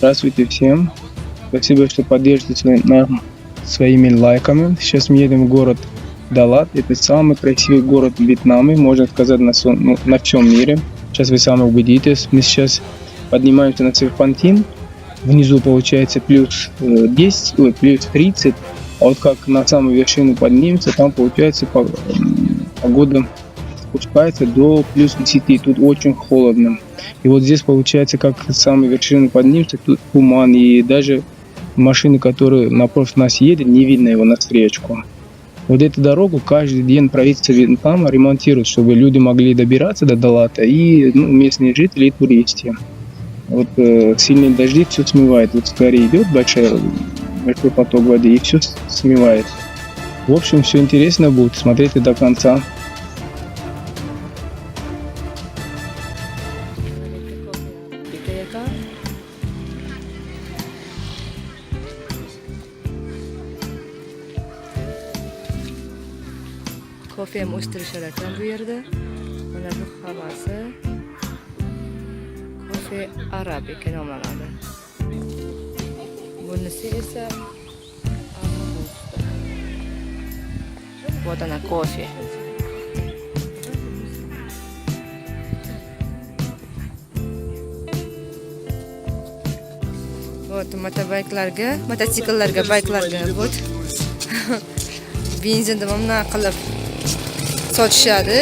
Здравствуйте всем. Спасибо, что поддерживаете нам своими лайками. Сейчас мы едем в город Далат. Это самый красивый город в Вьетнаме, можно сказать, на всем мире. Сейчас вы сами убедитесь. Мы сейчас поднимаемся на серпантин. Внизу получается плюс 10, ой, плюс 30. А вот как на самую вершину поднимемся, там получается погода спускается до плюс 10. Тут очень холодно. И вот здесь получается, как с самой вершины поднимемся, тут туман, и даже машины, которые напротив нас едет, не видно его навстречу. Вот эту дорогу каждый день правительство Вьетнама ремонтирует, чтобы люди могли добираться до Далата, и, ну, местные жители, и туристы. Вот сильные дожди все смывает. Вот с горы идет большой поток воды и все смывает. В общем, все интересно будет. Смотрите до конца. Bitta ekan. Kofe ham o'stirishar ekan bu yerda. Mana bu hammasi kofe arabika nomlanadi. Bunisi esa robusta. Вот она, кофе. Вот motobayklarga, mototsikllarga, bayklarga вот benzinni mana bunaqa qilib sotishadi.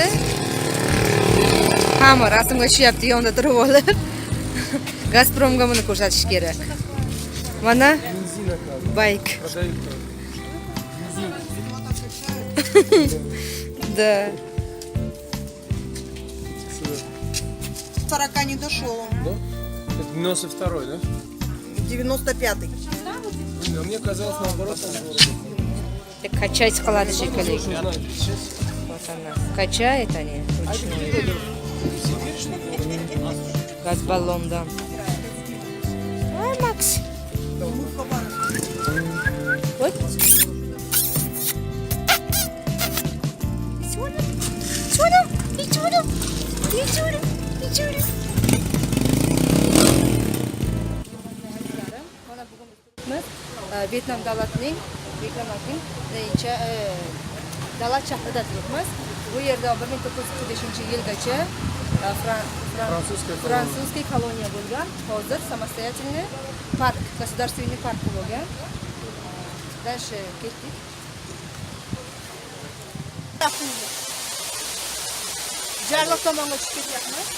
Hamma rasmga tushyapti yonida turib olib. Gazpromga buni ko'rsatish kerak. Mana bayk. Да. 40 не дошел он. Да? Это 92-й, да? 95-й. Блин, а мне казалось, наоборот, он дорого. Качать qiladi shekilli. Не знаю, сейчас. Вот она. Качает они вручную. Gaz ballondan. Ay, Max. Вот. Ichvona. Ichvona. Ichvona. Ichvona. Ichvona. Mana bugun biz Vyetnam davlatining necha Dalat shahrida turibmiz. Bu yerda 1945-yilgacha Французская колония. Французский koloniya bo'lgan. Hozir самостоятельный парк, государственный парк bo'lgan. Дальше ketdik. Jarliq tomonga tushib ketyapmiz.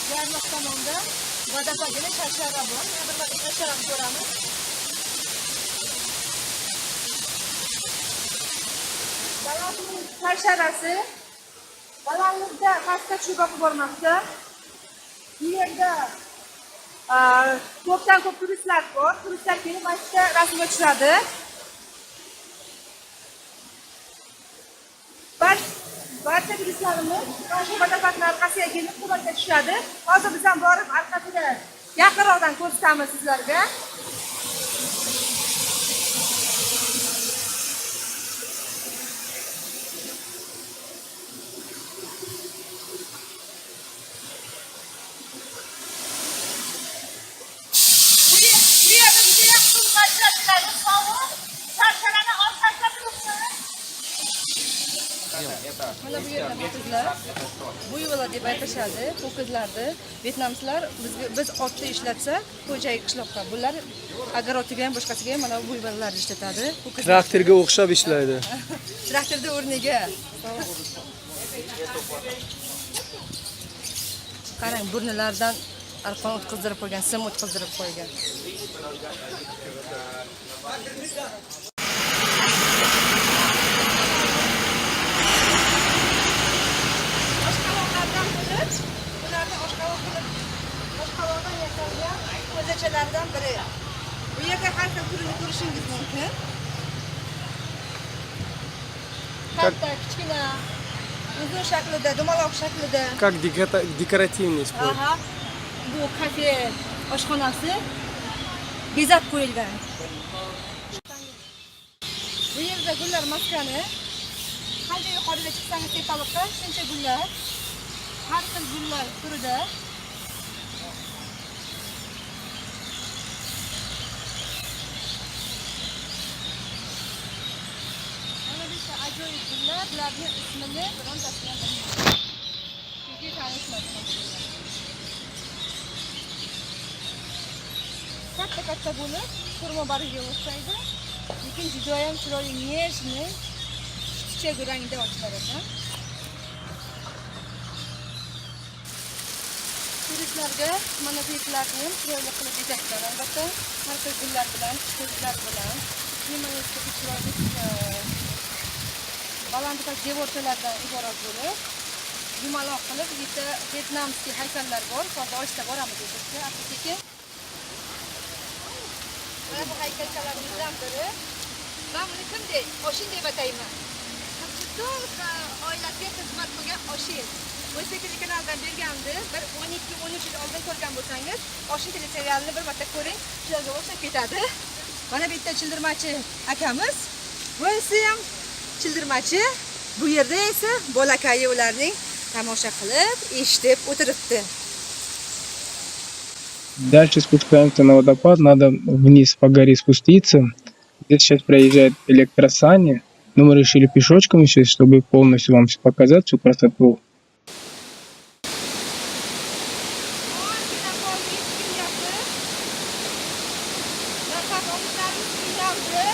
Jarliq tomonda водопад, yana sharshara bor. Yana bir marta sharsharani ko'ramiz. Dalatning sharsharasi balandlikda pastga tushib oqib bormoqda. Bu yerda ko'pdan ko'p turistlar bor. Turistlar kelib mana shu yerda rasmga tushadi. Barcha turistlarimiz mana shu водопад ni orqasiga kelib suratga tushadi. Hozir biz ham borib orqasiga yaqinroqdan ko'rsatamiz sizlarga. Bu yerda judayam suv ajratiladi, sovuq. Sharsharani orqasida turibdi. Mana bu yerda ho'kizlar, buyvola deb aytishadi ho'kizlarni. Vyetnamliklar bizga, biz otni ishlatsak, xo'jayik qishloqqa, bular огород iga ham, boshqasiga ham mana bu buyvolalarni ishlatadi. Ho'kizlar Traktorga o'xshab ishlaydi. Traktorni o'rniga. Qarang, burnilaridan arqon o'tkazdirib qo'ygan, sim o'tkazdirib qo'ygan. Oshqovoqlardan bo'lib, bularni oshqovoq qilib, oshqovoqdan yasalgan ko'zachalardan biri. Bu yerda har xil turini ko'rishingiz mumkin. Katta, kichkina, uzun shaklida, dumaloq shaklida. Как декоративный используют. Aha. Bu kafe oshxonasi bezab qo'yilgan. Bu yerda gullar maskani. Qancha yuqoriga chiqsangiz tepaliqqa, shuncha gullar. Har xil gullar turida. Mana bu yerda ajoyib gullar, bularni ismini birontasini ham bilmayman. Chunki tanishmadim bu gullar. Katta-katta bo'lib, xurmo bargiga o'xshaydi. Lekin judayam chiroyli, нежный, sutcha rangda ochilar ekan. Turistlarga mana bu yerlarni ham chiroyli qilib bezashgan albatta. Har xil gullar bilan, ko'zlar bilan. Keyin mana bu chiroyli balandpast devorchalardan iborat bo'lib, yumaloq qilib, yerda вьетнамский haykallar bor. Hozir ohista boramiz u yerga, asta-sekin. Mana bu haykalchalarimizdan biri. Men buni kim dey? Oshin deb atayman. Butun oilasiga xizmat qilgan Oshin. O'zbek telekanalidan bergandi. Bir 12-13 yil oldin ko'rgan bo'lsangiz, Oshin teleserialini bir marta ko'ring, shularga o'xshab ketadi. Mana bu yerda childirmachi akamiz. Bu esa ham childirmachi. Bu yerda esa bolakayi ularning tomosha qilib, eshitib o'tiribdi. Дальше спускаемся на водопад, надо вниз по горе спуститься. Здесь сейчас проезжают электросани, но мы решили пешочком еще, чтобы полностью вам все показать, всю красоту. Ozgina qoldi, yetib kelyapti. Nafas olishlarimiz qiynaldi.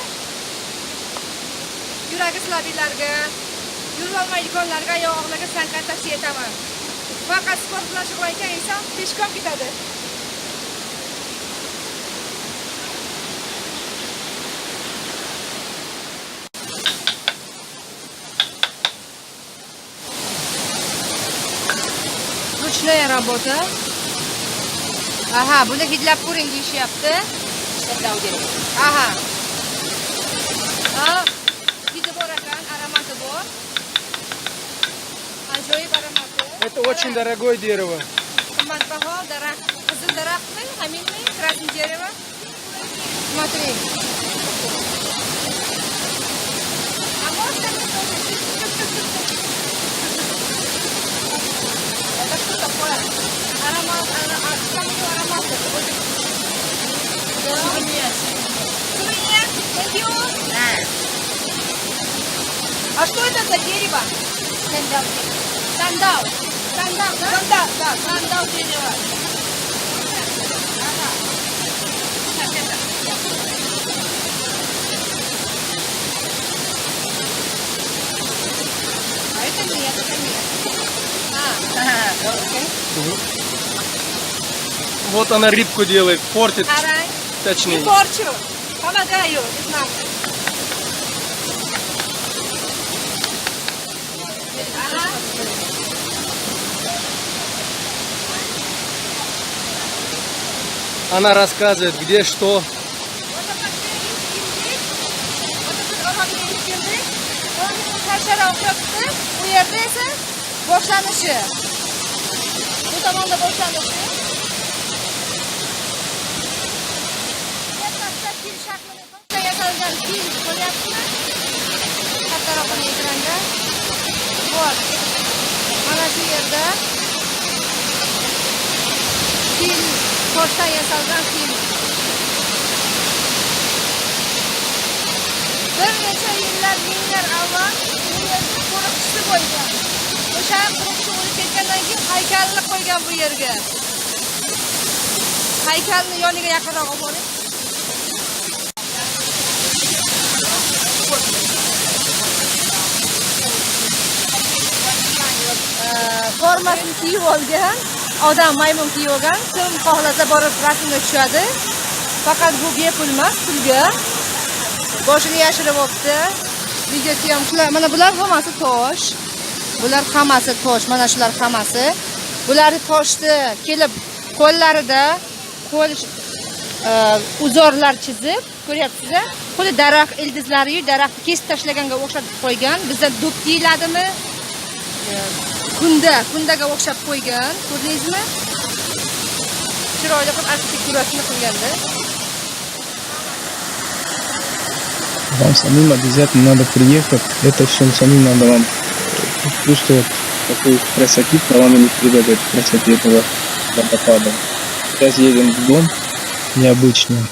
Yuragi slabiylarga, yurolmaydiganlarga, oyog'larga sankani tavsiya etaman. Faqat sport bilan shug'ullangan inson пешком ketadi. Ручная работа. Aha, buni hidlab ko'ring deyishyapti. Aha. Ha, hidi bor ekan, аромат i bor. Ajoyib аромат i. Это очень дорогое дерево. Qimmatbaho daraxt. Qizil daraxtmi? Haminmi? Красное дерево. Смотри. А можно мне тоже? Это что такое? Аромат, аромат. Сувенир. Сувенир. Thank you. А что это за дерево? Сандал. Сандал. Сандал, да? Сандал, да. Сандал дерево. Ага. Так, это. А это нет, это нет. А, окей. Вот она рыбку делает, портит. Арай. Точнее. Не порчу. Помогаю, вьетнамцам. Ага. Она рассказывает, где что. Bu yerda esa boshlanishi. Bu tomonda boshlanishi. Katta fil shaklini yasalgan fil ko'ryapsizmi? Kattaroq ekranda. Bor. Mana shu yerda fil, toshdan yasalgan fil. Bir necha yillar, minglar avval bu yerda qo'riqchisi bo'lgan. O'sha qo'riqchi o'lib ketgandan keyin haykalni qo'ygan bu yerga. Haykalni yoniga yaqinroq olib boring. Formasini kiyib olgan, odam maymun kiyib olgan, kim xohlasa borib rasmga tushadi. Faqat bu bepul emas, pulga. Boshini yashirib olibdi. Videosi ham shular, mana bular hammasi tosh. Bular hammasi tosh, mana shular hammasi. Bularni toshni kelib qo'llarida qo'l uzorlar chizib, ko'ryapsiz-a? Xuddi daraxt ildizlari-yu daraxtni kesib tashlaganga o'xshatib qo'ygan. Bizda do'p deyiladimi? Kunda, kundaga o'xshab qo'ygan, ko'rdingizmi? Chiroyli qilib arxitekturasini qilganda. Вам самим обязательно надо приехать, это всем самим надо вам чувствовать. Такой красоты словами не передать, красоты этого водопада. Сейчас едем в дом необычный.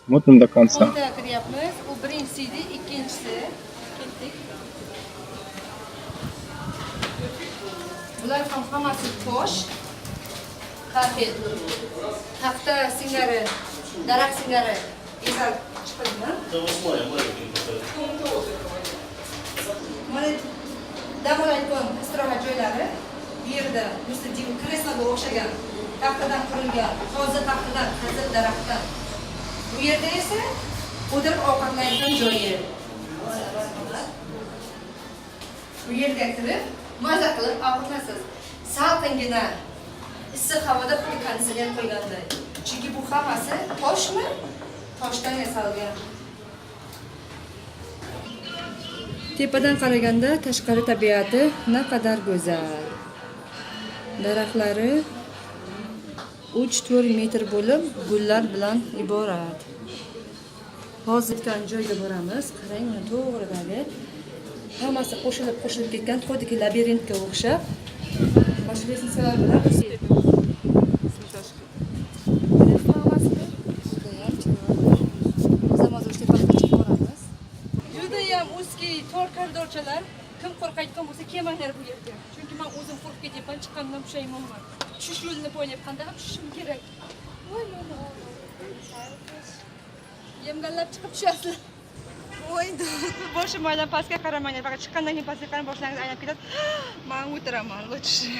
Смотрим до конца. O'nta kiryapmiz. U birinchisi edi, ikkinchisi. Ketdik. Bular ham hammasi tosh. Kafel. Taxta singari, daraxt singari bezab chiqilgan. Mana dam oladigan istirohat joylari. Bu yerda musta kresloga o'xshagan taxtadan qurilgan, toza taxtadan, toza daraxtdan. Bu yerda esa o'tirib ovqatlanadigan joyi. Bu yerga kirib, maza qilib ovqatlanasiz. Salqingina issiq havoda xuddi konditsioner qo'yganday. Chunki bu hammasi toshmi? Toshdan yasalgan. Tepadan qaraganda tashqari tabiati naqadar go'zal. Daraxtlari 3-4 metr bo'lib, gullar bilan iborat. Hozir joyga boramiz. Qarang, mana to'g'ridagi hammasi qo'shilib-qo'shilib ketgan, xuddiki labirintga o'xshab. Mana shu лестница lar bilan judayam chiroyli. Biz ham hozir o'sha tepalikka chiqib boramiz. Judayam узкий tor koridorchalar. Kim qo'rqayotgan bo'lsa kelmanglar bu yerga. Chunki men o'zim qo'rqib ketyapman, chiqqandan pushaymonman. Tushish yo'lini poylab, qanday qilib tushishim kerak? Voy, voy, voy. Yemgallab chiqib tushasizlar. Voy, boshim aylanib pastga qaramanglar, faqat chiqqandan keyin pastga qarab boshlaringiz aylanib ketadi. Men o'tiraman, лучше.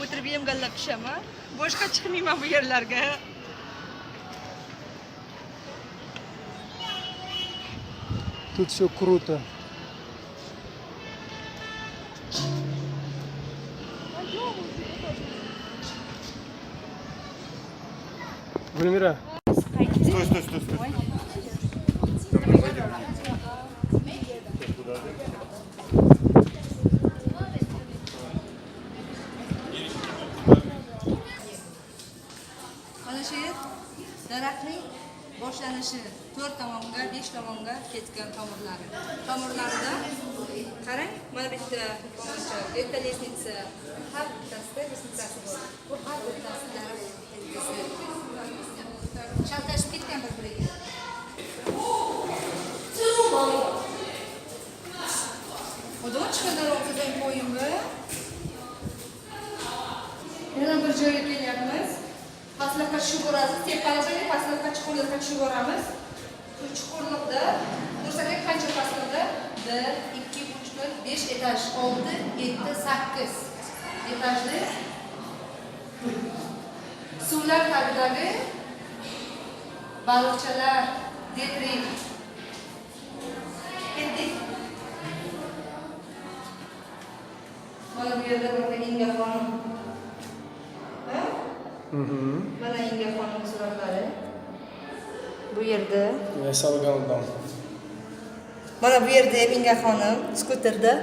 O'tirib yemgallab tushaman. Boshqa chiqmayman bu yerlarga. Тут все круто. Гульмира. Стой, стой, стой, стой. Mana shu yer daraxtning boshlanishi, 4 tomonga, 5 tomonga ketgan tomirlari. Tomirlarida qarang, mana bitta tomoncha, bitta лестница, har bittasida лестница si bor. Bu har bittasi daraxt ilgisi. Chaltashib ketgan bir-biriga. Удочка дорогаdan qo'yimmi? Yana bir joyga kelyapmiz. Pastlikqa tushib borasiz, tepalikka, pastlikqa chuqurlikqa tushib boramiz. Bu chuqurlikda ko'rsatak qancha pastlikda? 1, 2, 3, 4, 5 etaj, 6, 7, 8 etajli suvlar tagidagi baliqchalar, detrik. Ketdik. Mana bu yerda mana Inga xonim. Ha? Mana Inga xonim suratlari. Bu yerda. Yasalgan dom. Mana bu yerda ham Inga xonim skuterda.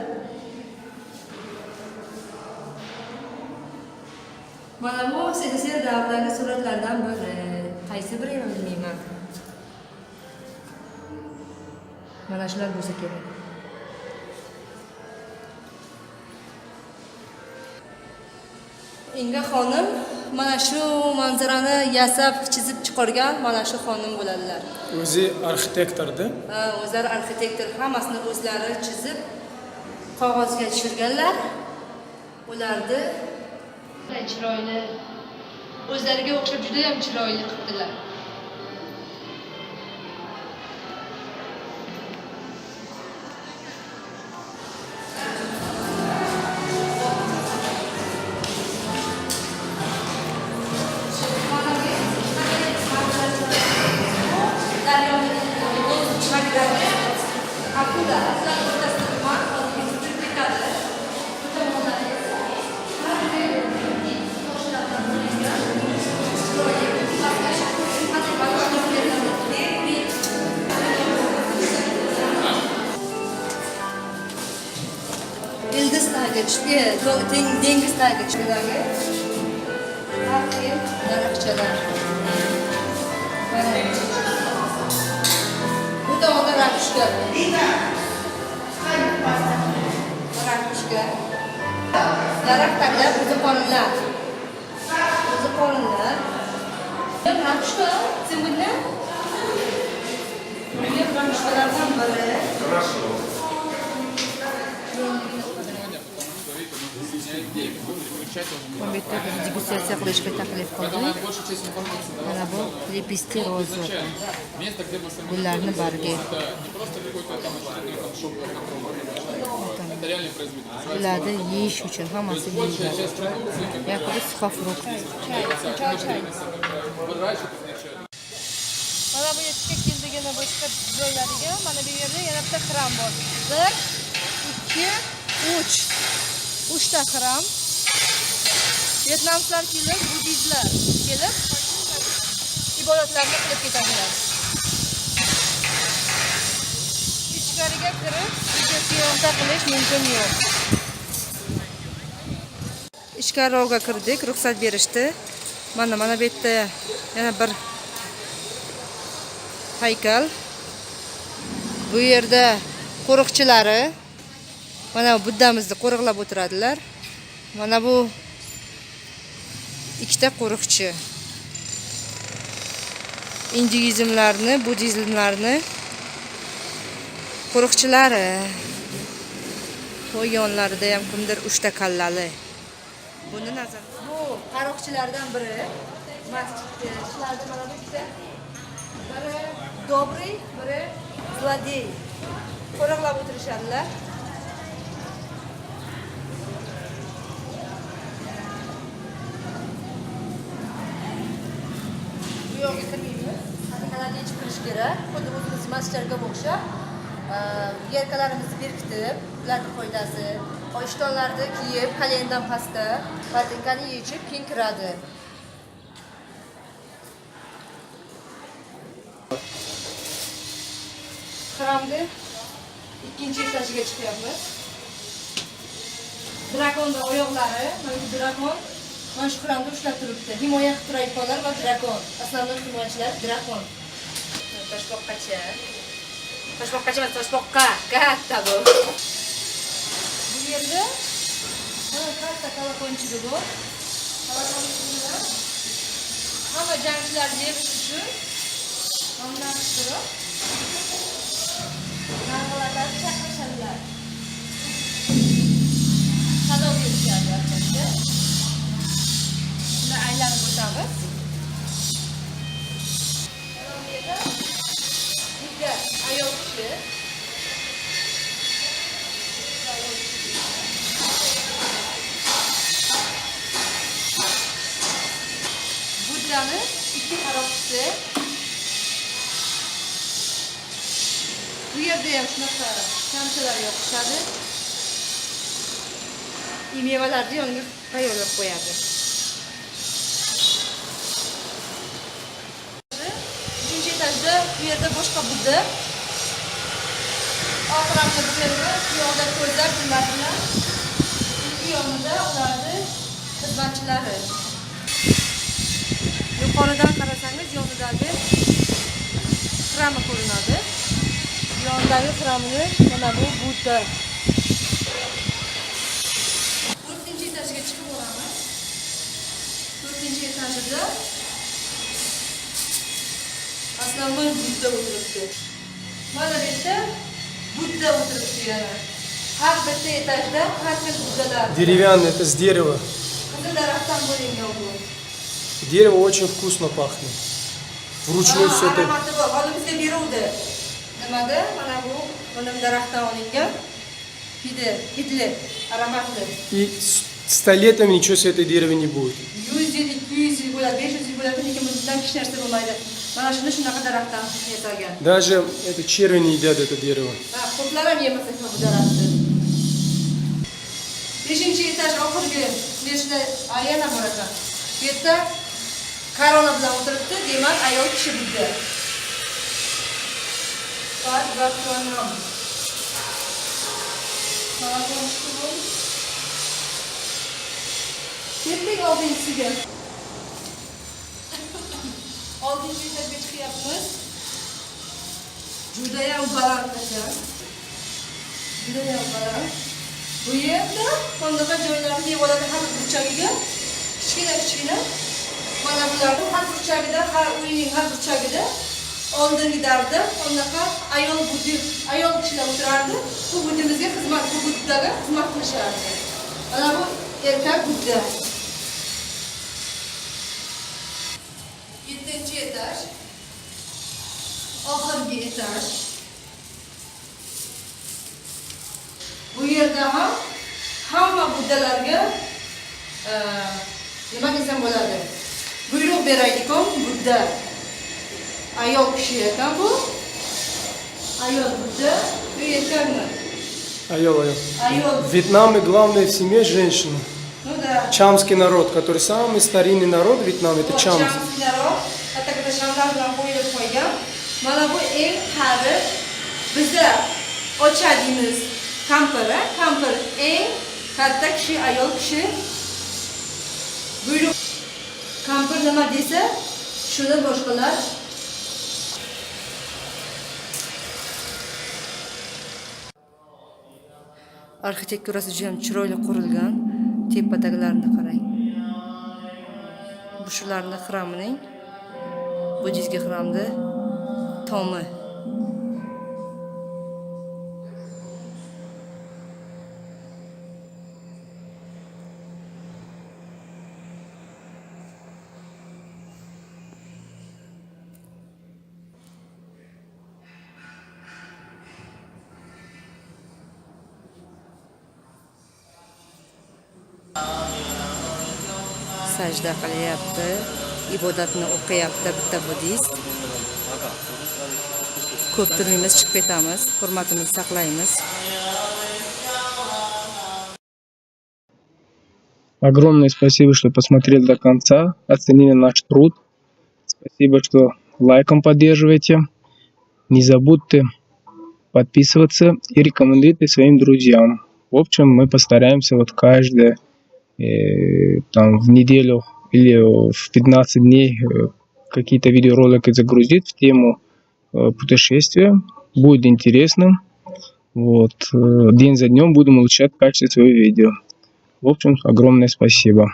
Mana bu SSSR davridagi suratlardan biri. Qaysi birini bilmayman. Mana shular bo'lsa kerak. Inga xonim mana shu manzarani yasab, chizib chiqargan mana shu xonim bo'ladilar. O'zi arxitektorda. Ha, o'zlari arxitektor, hammasini o'zlari chizib qog'ozga tushirganlar. Ularni chiroyli, o'zlariga o'xshab juda ham chiroyli qildilar. Akula, ular o'rtasida tuman hozir turib ketadi. Bu tomondan esa har bir toshlardan qilingan chiroyli qanday baliqlar. Ildiz tagiga tushdi, dengiz tagiga tushdi. Har xil daraxtchalar. Mana bu tomonda ракушка. Ракушка. Daraxt tagida qo'ziqorinlar. Qo'ziqorinlar. Ракушка, цимбудна. Ракушка lardan biri. Bu yerda bir degustatsiya qilishga taklif qildik. Mana bu лепестки розы. Gullarni bargi. Ularni yeyish uchun hammasi yeyiladi. Yoki сухофрукт. Mana bu yerga keldigini boshqa joylariga, mana bu yerda yana bitta xram bor. 1 2 3. 3 ta xram. Vyetnamliklar kelib, buddistlar kelib ibodatlarni qilib ketadilar. Ichkariga kirib, videosyomka qilish mumkin yo'q. Ichkariroqqa kirdik, ruxsat berishdi. Mana bu yerda yana bir haykal. Bu yerda qo'riqchilari mana Buddamizni qo'riqlab o'tiradilar. Mana bu ikkita qo'riqchi. Induizmlarni, buddizmlarni qo'riqchilari. To'y yonlarida ham kimdir 3 ta kallali. Buni nazar. Bu qaroqchilardan biri masjidda shularni mana bu ikkita. Biri добрый, biri злодей. Qo'riqlab o'tirishadilar. Bu yoqqa kirmaymiz. Xatikalarni yechib kirish kerak. Xuddi o'zimiz masjidlarga o'xshab, yelkalarimizni berkitib, ularning qoidasi, ishtonlarni kiyib, kolendan pastda, botinkani yechib keyin kiradi. Xramni ikkinchi etajiga chiqyapmiz. Drakonning oyoqlari, mana shu drakon mana shu xramda ushlab turibdi. Himoya qilib turayotganlar va drakon. Aslovni himoyachilar drakon. Toshboqqacha. Toshboqqacha emas, toshboqqa. Katta bu. Bu yerda mana katta kalakonchigi bor. Kalakonchilar hamma jangchilarni yig'ish uchun nomdan turib narxlarni chaqirishadilar. Sado berishadi albatta. Unda aylanib o'tamiz. Mana bu yerda bitta ayol kishi. Buddani ikki qaroqchisi. Bu yerda ham shunaqa shamchalar yoqishadi. Mevalarni yoniga tayyorlab qo'yadi. Uchinchi etajda bu yerda boshqa Budda. Oxiramda bu yerda piyoda ko'zlar tillar. Ikki yonida ularni xizmatchilari. Yuqoridan qarasangiz yonidagi xrami ko'rinadi. Yonidagi xramni mana bu Budda. 4-chi etajga chiqib boramiz. 4-chi etajida aslovnoy Budda o'tiribdi. Mana bu yerda Budda o'tiribdi yana. Har bitta etajda har xil Buddalar. Деревянный, это с дерева. Qizil daraxtdan bo'lingan bu. Дерево очень вкусно пахнет. Вручную все это. Aromati bor. Hozir bizga beruvdi. Nimada? Mana bu o'nim daraxtdan olingan hidi, hidli, aromatli. И столетиями ничего с этой дерева не будет. 100 yil, 200 yil bo'ladi, 500 yil bo'ladi, lekin bundan hech narsa bo'lmaydi. Mana shuni shunaqa daraxtdan yasalgan. Даже это черви не едят это дерево. Ha, qurtlar ham yemas ekan bu daraxtni. 5-etaj oxirgi beshta yana bor ekan. Bu yerda korona bilan o'tiribdi, demak ayol kishi Budda. Bak. Ketdik oltinchisiga. Oltinchi etajga chiqyapmiz. Judayam baland ekan. Judayam baland. Bu yerda bunaqa joylarni devorlarni har burchagiga kichkina kichkina mana bularni har burchagida, har uyning har burchagida oldingi davrda bunaqa ayol buddi, ayol kishilar o'tirardi. Bu buddimizga xizmat, bu buddaga xizmat qilishardi. Mana bu erkak budda. Yettinchi etaj. Oxirgi etaj. Bu yerda ham hamma buddalarga nima desam bo'ladi? Buyruq beradigan budda. Ayol kishi ekan bu. Ayol budda, bu erkakmi? Ayol, ayol. Ayol. В Вьетнаме главное в семье женщина. Ну да. Чамский народ, который самый старинный народ в Вьетнаме, это чамс. Chamski narod, katta katta shamlar bilan qo'yilib qo'ygan. Mana bu eng qari bizda ocha deymiz kampir, a? Kampir eng katta kishi, ayol kishi. Buyruq kampir nima desa, shuni boshqalar. Arxitekturasi juda ham chiroyli qurilgan. Tepadagilarni qarang. Bu shularni xramining, буддийский xramni tomi. Sajda qilyapti, ibodatni o'qiyapti bitta buddist. Ko'p turmaymiz, chiqib ketamiz, hurmatimizni saqlaymiz. Огромное спасибо, что посмотрели до конца, оценили наш труд. Спасибо, что лайком поддерживаете. Не забудьте подписываться и рекомендуйте своим друзьям. В общем, мы постараемся вот каждое там в неделю или в 15 дней какие-то видеоролики загрузить в тему путешествия. Будет интересно. Вот. День за днем будем улучшать качество своего видео. В общем, огромное спасибо.